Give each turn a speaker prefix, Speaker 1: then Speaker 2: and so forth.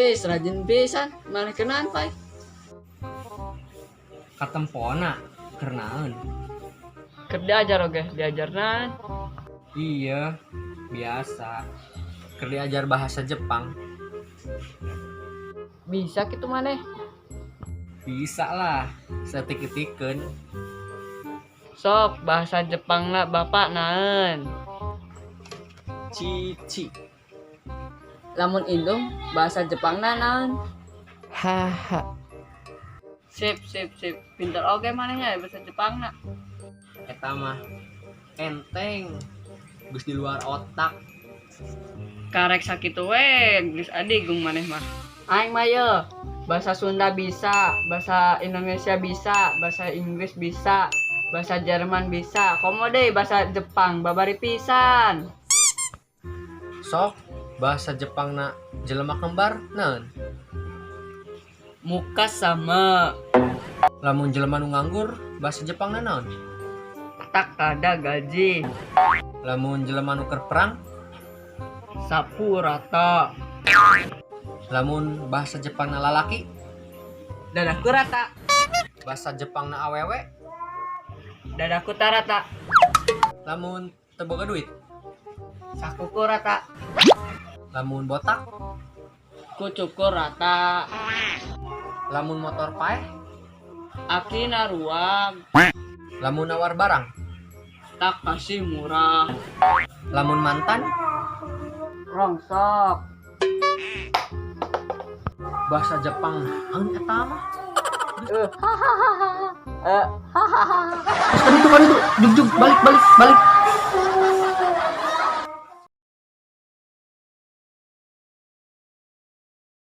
Speaker 1: Wis, rajin pisan. Maneh keur naon, Pai?
Speaker 2: Katempona keur naon?
Speaker 1: Keur diajar oge, diajar naon?
Speaker 2: Iya, biasa. Keur diajar bahasa Jepang.
Speaker 1: Bisa gitu maneh?
Speaker 2: Bisa lah, saeutik-eutikeun.
Speaker 1: Sok, bahasa Jepang na bapak naon?
Speaker 2: Cici.
Speaker 1: Lamun indung, bahasa Jepang na naon?
Speaker 2: Haha.
Speaker 1: Sip, sip, sip. Pinter oge manehnya ya bahasa Jepang na.
Speaker 2: Eta mah enteng. Geus di luar otak.
Speaker 1: Karek sakitu we, geus adigung maneh mah. Aing mah ye, bahasa Sunda bisa, bahasa Indonesia bisa, bahasa Inggris bisa, bahasa Jerman bisa. Komo deui bahasa Jepang babari pisan.
Speaker 2: Sok, bahasa Jepang na jelema kembar naon?
Speaker 1: Muka sama.
Speaker 2: Lamun jelema nu nganggur, bahasa Jepang na naon?
Speaker 1: Tak ada gaji.
Speaker 2: Lamun jelema nu keur perang,
Speaker 1: Sapu rata.
Speaker 2: Lamun bahasa Jepang na lalaki,
Speaker 1: Dadaku rata.
Speaker 2: Bahasa Jepang na awewe,
Speaker 1: Dadaku tarata.
Speaker 2: Lamun teu boga duit,
Speaker 1: Sakuku rata.
Speaker 2: Lamun botak,
Speaker 1: Kucukur rata.
Speaker 2: Lamun motor paeh,
Speaker 1: Akina ruang.
Speaker 2: Lamun nawar barang,
Speaker 1: Tak kasih murah.
Speaker 2: Lamun mantan,
Speaker 1: Rongsok.
Speaker 2: Bahasa Jepang naon eta mah?
Speaker 1: Eh, hahaha. Eh, hahaha.
Speaker 2: Kan itu, jug jug, balik balik balik.